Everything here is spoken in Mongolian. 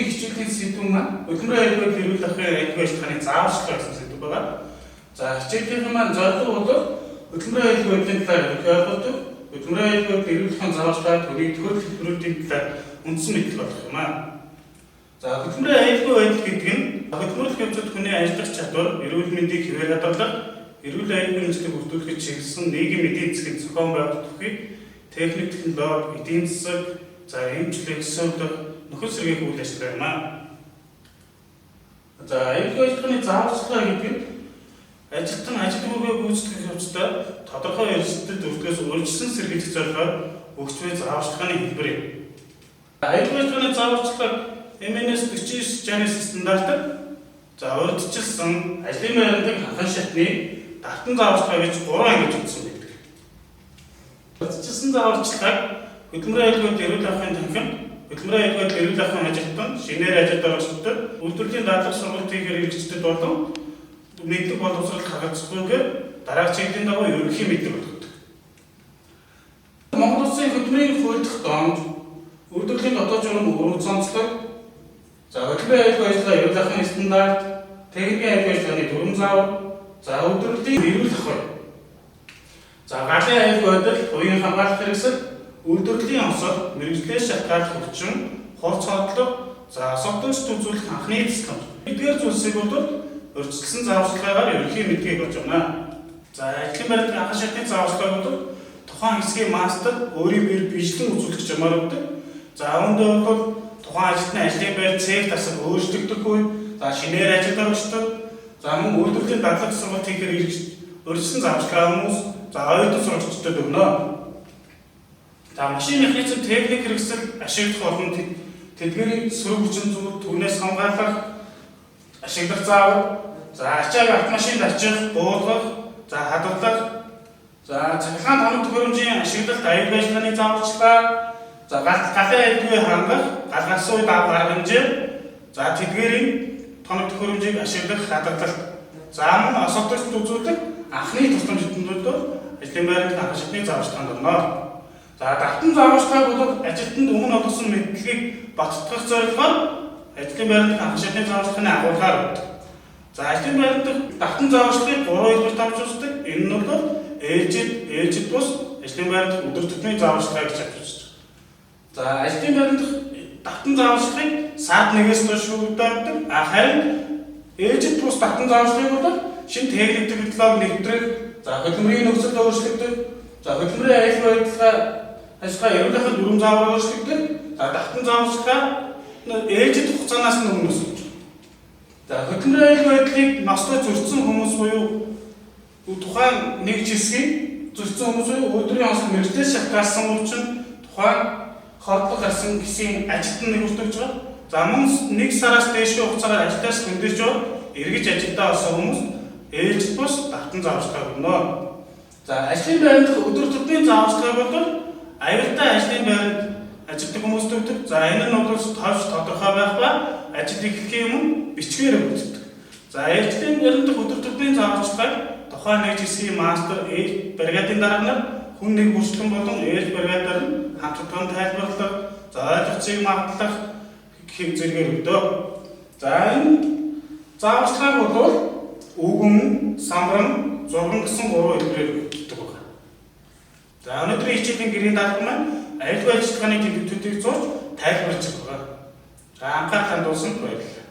Өнөөдрийн хичээлийн сэдэв маань хөдөлмөрийн аюулгүй эрүүл ахуйн аюулгүй ажиллагааны зааварчилгаа гэсэн сэдэв байгаа. За, хичээлийн маань зорилго бол хөдөлмөрийн аюулгүй байдлын талаар ерөнхий ойлголт, хөдөлмөрийн аюулгүй эрүүл ахуйн зааварчилгаа, түүний тохиолдол хэлбэрүүдийн талаар үндсэн мэдээлэл болох юм аа. За, хөдөлмөрийн аюулгүй байдал гэдэг нь хөдөлмөрлөх явцад хүний ажиллах чадвар, эрүүл мэндийг хэвээр хадгалах, эрүүл аюулгүй нөхцөлийг бүрдүүлэхэд чиглэсэн нийгмийн эдийн засгийн зохион байгуулалт бүхий техник, технологи, эдийн засаг, за, эмчлэг, сувилах, нөхцөл сэргээх үйл ажиллагаа юм аа. За, аюулгүй ажиллагааны зааварчилгаа гэдэг нь ажилтан ажил үүргээ гүйцэтгэх явцдаа тодорхой эрсдэл өртгөөс урьдчилан сэргийлэх зорилгоор өгч буй зааварчилгааны хэлбэр юм. Аюулгүй ажиллагааны зааварчилгааг MNS 4969 стандартаар, за, урьдчилсан, ажлын байранд анхан шатны, давтан зааварчилгаа гэж гурван ангиж үзсэн байдаг. Урьдчилсан зааварчилгааг хөдөлмөрийн аюулгүй эрүүл ахуйн танхимд, хөдөлмөрийн аюулгүй эрүүл ахуйн ажилтан, шинээр ажилд орогчдод, үйлдвэрлэлийн дадлага сургалт хийхээр хэрэгчдэд болон мэдлэг боловсрол хангацгүйгээр дараах чиглэлийн дагуу ерөнхий мэдлэг болгодог. Монгол Улсын хөдөлмөрийн хууль дахь доонд үйлдвэрлэлийн дотоод журам өрөөд онцлог, за, хөдөлмөрийн аюулгүй ажиллагаа эрүүл ахуйн стандарт, техникийн аюулгүй ажиллагааны дүрэм заавар, за, үйлдвэрлэлийн эрүүл ахуй, за, галын аюулгүй байдал, хувийн хамгаалах хэрэгсэл, үйлдвэрлэлийн онцол, мэргэжлээс шалтгааллах өвчин, хурц хотлого, за, осолдогчд үзүүлэх анхны тусламж. Эдгээр зүйлсийг бол урьдчилсан зааварчилгаагаар ерөнхий мэдлэгийг олж авна. За, ажлын байрны анхан шатны зааварчилгааг бол тухайн хэсгийн мастер өөрийн биеэр биелэн үзүүлэх жамаар өгдөг. За, үүндээ бол тухайн ажилтны ажлын байр, цех тасаг өөрчлөгдөх үе, за, шинээр ажилд орогчдод, за, мөн үйлдвэрлэлийн дадлага сургалт хийхээр урьдчилсан зааварчилгаа хүмүүс, за, оюутан сурагчдад өгнө. За, машин, механизм, техник хэрэгсэл ашиглах болон тэдгээрийн сөрөг хүчин зүйл, түүнээс хамгаалах, ашиглах заавар, за, ачааг автомашинд ачих, буулгах, за, хадгалах, за, цахилгаан тоног төхөөрөмжийн ашиглалт аюулгүй ажиллагааны зааварчилгаа, за, галын аюулгүй хангах, гал гарсан үед авах арга хэмжээ, за, тэдгээрийн тоног төхөөрөмжийг ашиглах, хадгалалт, за, мөн осолдогчд үзүүлэх анхны тусламж эднүүд ажлын байранд анхан шатны зааварчилгаанд орно. За, давтан зааварчилгааг бол ажилтнанд өмнө олгосон мэдлэгийг баттгах зорилгоор ажлын байранд анхан шатны зааварчилгааны агуулгаар өгдөг. За, ажлын байранд давтан зааварчилгааг гурван хэлбэрт авч үздэг. Энэ нь бол ээлжид, ээлжид бус, ажлын байранд өдөр тутмын зааварчилгаа гэж авч үздэг. За, ажлын байранд давтан зааварчилгааг сард нэгээс доош өгдөг. А харин ээлжид бус давтан зааварчилгааг бол шинэ техник технологи нэвтрэх, за, хөдөлмөрийн нөхцөл өөрчлөгдөх, за, хөдөлмөрийн аюулгүй ажиллагаа эрүүл ахуйн дүрэм заавар өөрчлөгдөх, за, давтан зааварчилгаа ээлжид хугацаанаас нь өмнө өсөж. За, хөдөлмөрийн аюулгүй байдлыг ноцтой зөрчсөн хүмүүс буюу тухайн нэг хэсгийг зөрчсөн хүмүүс буюу үйлдвэрийн онцлог мэргэжлээс шалтгаалсан өвчин, тухайн хордлого гарсан хэсгийн ажилтан нэг өртөгж байгаа. За, мөн нэг сараас дээшгүй хугацаагаар ажилдаас хөндөрч эргэж ажилдаа олсон хүмүүс ээлжид бус давтан зааварчилгааг өгнө. За, ажлын байранд өдөр тутмын зааварчилгааг бол аюултай ажлын байранд ажилладаг хүмүүст өгдөг. За, энэ нь бол товч тодорхой байх ба ажил эхлэхийн өмнө бичгээр өгдөг. За, ажлын байранд өдөр тутмын зааварчилгааг тухайн нэг хэсгийн мастер, бригадын дарга нар, хүн нэг бүрчлэн болон ээлж бригадаар нь хамтдаа тайлбарлах, за, ойлгоцыг магадлах гэх зэрэгээр өгдөг. За, энэ зааварчилгааг бол үгэн, самбаран, зурган гэсэн гурван хэлбэрээр өгдөг байна. За, өнөөдрийн хичээлийн гэрийн даалгавар маань аюулгүй ажиллагааны тэмдэгтүүдийг зурж тайлбарлаж байгаа. За, анхаарал хандуулсанд баярлалаа.